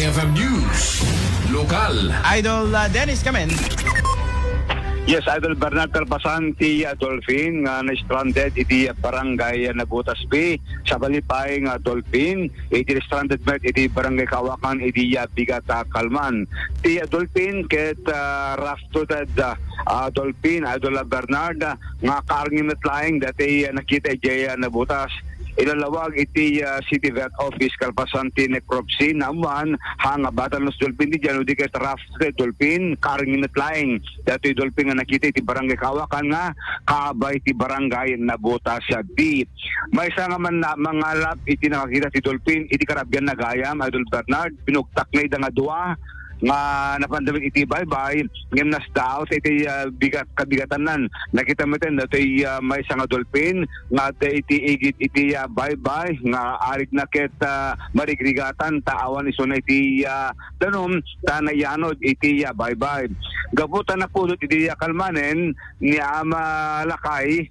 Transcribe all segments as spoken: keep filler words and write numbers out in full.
F M News, lokal. Idol, uh, Dennis, come in. Yes, Idol Bernard, kalpasan ti, uh, dolphin nga na-stranded iti, uh, barangay, uh, Nabutas B. Sabali pay nga dolphin iti stranded met iti barangay Kawakan iti, uh, bigat, uh, kalman. Ti, uh, dolphin ket, uh, raft-footed, uh, uh, dolphin, Idol, uh, Bernard, uh, nga kaarngen met laeng dati, uh, nakita idiay, uh, Nabutas. Ilalawag iti, ah, City Vet Office kalpasan ti necropsy, naammoan, ha nga batal no dolphin ti diay, no di ket raft-footed dolphin, kaarngen met laeng datoy dolphin nga nakita iti barangay Kawakan nga kaabay ti barangay Nabutas B. Maysa nga man-, mangalap iti nakakita ti dolphin iti karabian na gayam, Idol Bernard, pinugtakna ida nga dua, nga napandamin iti baybay, ngem nasdaaw ta iti, ah, bigat, kabigatanna. Nakita met datoy, ah, maysa nga dolphin nga adda iti igid iti, ah, baybay nga arigna ket, ah, marigrigatan ta awan isuna iti, ah, danum ta nayanod iti, ah, baybay. Gapu ta napudot iti, ah, kalmanen ni Ama Lakay,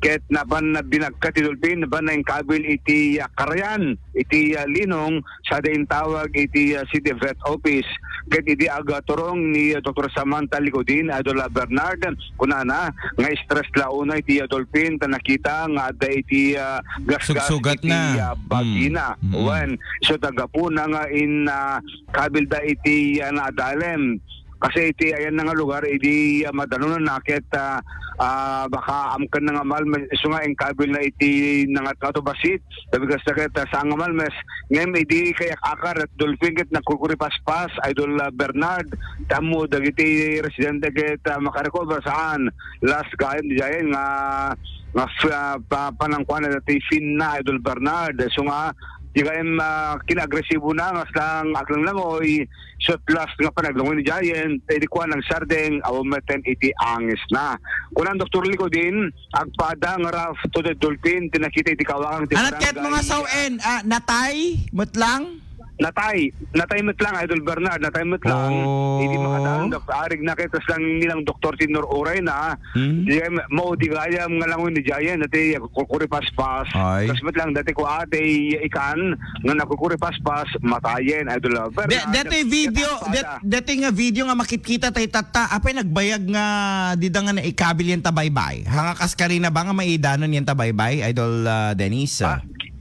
ket napan binagkat ti dolphin, napan nainkabil iti, ah, karayan, iti, ah, linong, sada intawag iti, ah, City Vet Office. Ket idi agaturong ni, ah, Doktor Samantha Licodin, Idol, ah, Bernard, kunana nga stress la unay ti, ah, dolphin ta nakita nga adda iti, ah, gasgas Sugsugat iti, na. ah, bagina. Mm. Mm. Wen, so tagapuna nga in, ah, kabilda iti, ah, naadalem. Kasi iti ayanna nga lugar, idi, ah, madanon na ket, ah, ah, baka amken na nga mal, isu nga inkabil na iti nangatngato bassit, sabi kasta ket, ah, saan nga malmes. Ngem idi kayak-akar, dolphin ket nagkukuripaspas, Idol, ah, Bernard, tammo dagiti residente ket, ah, makarecover saan. Last gayam di jayen nga, nga, ah, pa-, panangkuan na dati fin na, Idol Bernard. So nga, di gayam, ah, kinaagresibo na, nga saan aklanglangoy, so last nga panaglangoy ni jayen, idi kuan nagsardeng, awan meten iti angis na. Kunan Doktor Licodin, agpada nga raft-footed dolphin, ti nakita iti Kawakan ti Anat ket mo nga barangay, sawen, ah, natay met lang? Natay, natay met lang, Idol Bernard, natay met lang. Oh. Idi makadaan, dok-, arig na kay tas lang nilang doktor ti nururay na. Hmm? Di kay ma-, mao di gayam nga langoy ni jayen, dati kukuripaspas. Ay. Tas met lang, dati ko ate ikan, nga nakukuripaspas, matayen, Idol Bernard. De-, dati video, Ket det-, apada. Dati nga video nga makitkita tay tatta, apay nagbayag nga dida nga naikabil yan ta baybay. Hanga kas karina ba nga maidanon yan ta baybay, Idol, ah, Dennis? Ah, gi-,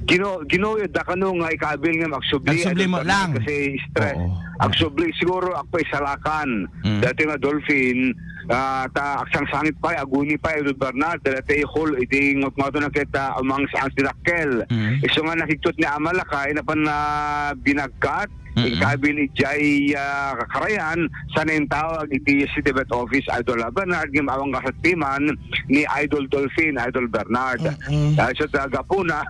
gino-, ginuyod da kano nga ikabil nga agsubli, Agsubli Idol mo Bernard, lang. Kasi stress. Oo. Agsubli siguro ako isalakan. Mm. Dati nga dolphin, ah, ta agsangsangit pay, aguni pay, Idol Bernard, dati hol, iti ngut-nguto na kita, umang sa ang sinakkel. Mm. Isu nga nakikot ni Amalakay, napan na binagkat, Mm-mm. Inkabil idiay, ah, kakarayan, sana intawag iti City Vet Office, Idol Bernard, ngem awan kasatiman ni Idol Dolphin, Idol Bernard. Mm-mm. Ah, so, ta-, gapuna,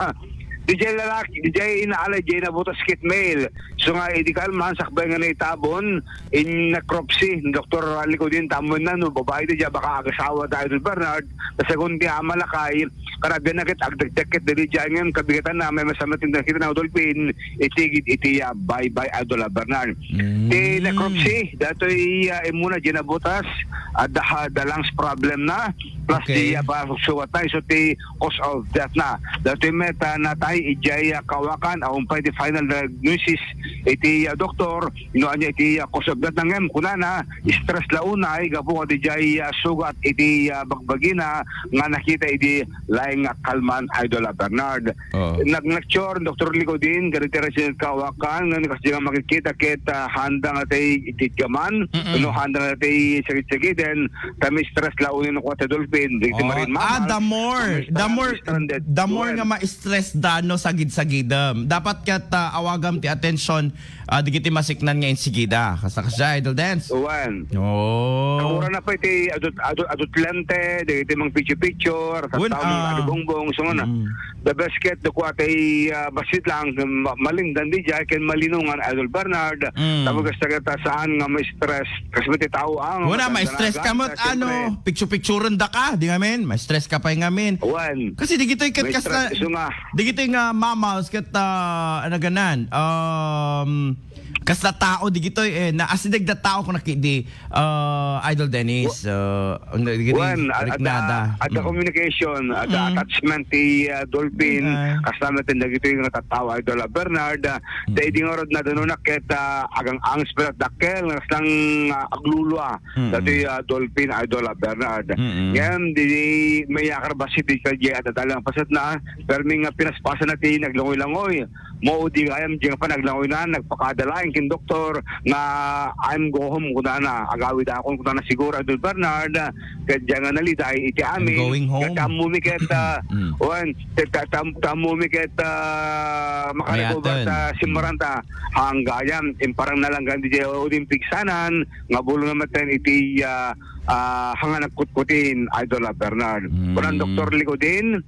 didiay lalaki, didiay inaalay, didiay nabutas ket male. So nga, idi kalman, sakbay nga naitabon, in necropsy, Doktor Licodin, tamon na, no, babae, didiay, baka agasawa da, Idol Bernard, ta segun ti Amalakay, karabian na ket agdagdagket dagiti ayangen kabigatanna, may masamet ti nakita na dolphin, itigid iti, ah, baybay, Idol Bernard. Mm. Ti necropsy, datoy, ah, immuna di nabutas, adda ha, the lungs problem na, plus Okay. di, ah, pasuksuwat na, isu ti cause of death na. Datoy met, ah, natay, idiay, ah, Kawakan, awan pay ti final diagnosis, iti, ah, doktor, no ania iti, ah, cause of death na ngem, kunana, stress la unay, gapu nga didiay, ah, sugat iti, ah, bagbagina, nga nakita idi laeng nga kalman, Idol, ah, Bernard. Oo. Nag-lecture, Doktor Licodin, kadagiti resident Kawakan, nga kas di nga makikita ket, ah, handa nga tay ititgaman, Mm-mm. no, handa nga tay sagid-sagiden, ta mi-stress la unay no kuwat dolphin, dagiti Oo. marine Ah, mammal, the more, nga the more, stranded. the more Well, nga ma-stress da no sagid-sagidem. Dapat ket, ah, awagam ti atensyon ah, dagiti masiknan nga insigida. Kasta, kasta, Idol Dance. Wen. Oo. Nakura na pa iti adut-, adut-, adutlente, dagiti mang picture-picture, Wen, tattao mang ah. adubongbong, so nga na. Mm. The best ket, the kuwat ay, ah, bassit lang, ma-, malindan di jay, ken malinungan, Idol Bernard. Mm. Tapos kasta ket, ah, saan nga ma-stress? Kasi ti tao, ah, Wala, matanda ma-stress na ka, met, siyempre. ano, picture-picturen da ka, di ngamin? Ma-stress ka pa ngamin. Wen. Kasi di gitoy ket Ma-stress, kasta, isu nga. di gitoy nga mammals ket, ah, ano ganan, ah, um, kasta tao digitoy, eh, na, asideg da tao kuna kidi, ah, Idol Dennis, ah, ang dagiti Wen, ad-, adda, riknada. Adda Mm. communication, adda Mm. attachment ti, ah, dolphin, Ay. Kasta met dagitoy nga tattao, Idol, ah, Bernard, ah, Mm. ta idi ngarud nadunona ket, ah, agang-angs met dakkel, nga kastang, ah, aglulua. Mm. Dati, ah, dolphin, Idol, ah, Bernard. Mm. Ngem, di mayakar bassit ti kadiay adda nga paset na, permi nga pinaspasan na ti naglangoy-langoy. Mo di gayam di nga panaglangoy na, nagpakada laeng ken doktor nga, "I'm go home," kunana. "Agawid akon," kunana, siguro, Idol Bernard, ket diay nga naliday iti amin. "I'm going home." Ket ammo mi ket, ah, Mm. wen, ket ta-, tam-, tammo mi ket, ah, makarecover Mayat. Ta simmaranta. Hanggayam, imparang na lang gandi di Olympic sanan, nga bulo na met iti, ah, ah, hanga nagkutkutin, Idol, ah, Bernard. Mm. Kunan Doktor Licodin,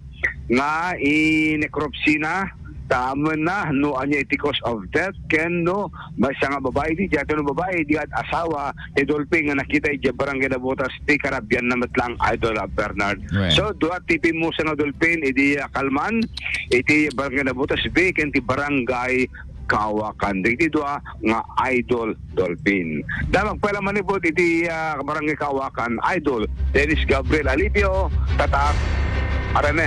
nga i-necropsy na, ta ammoen na no ania iti cause of death, ken no maysa nga babai di, diay no babai, diay asawa, ti dolphin nga nakita iti barangay Nabutas, ti karabian na met lang, Idol, ah, Bernard. Right. So, dua ti pimmusa nga dolphin, idi, ah, kalman, iti barangay Nabutas B, ken ti barangay Kawakan. Dagiti dua nga Idol Dolphin. Damag pala manipod iti, ah, barangay Kawakan, Idol Dennis Gabriel Alipio, Tatak, Aramen.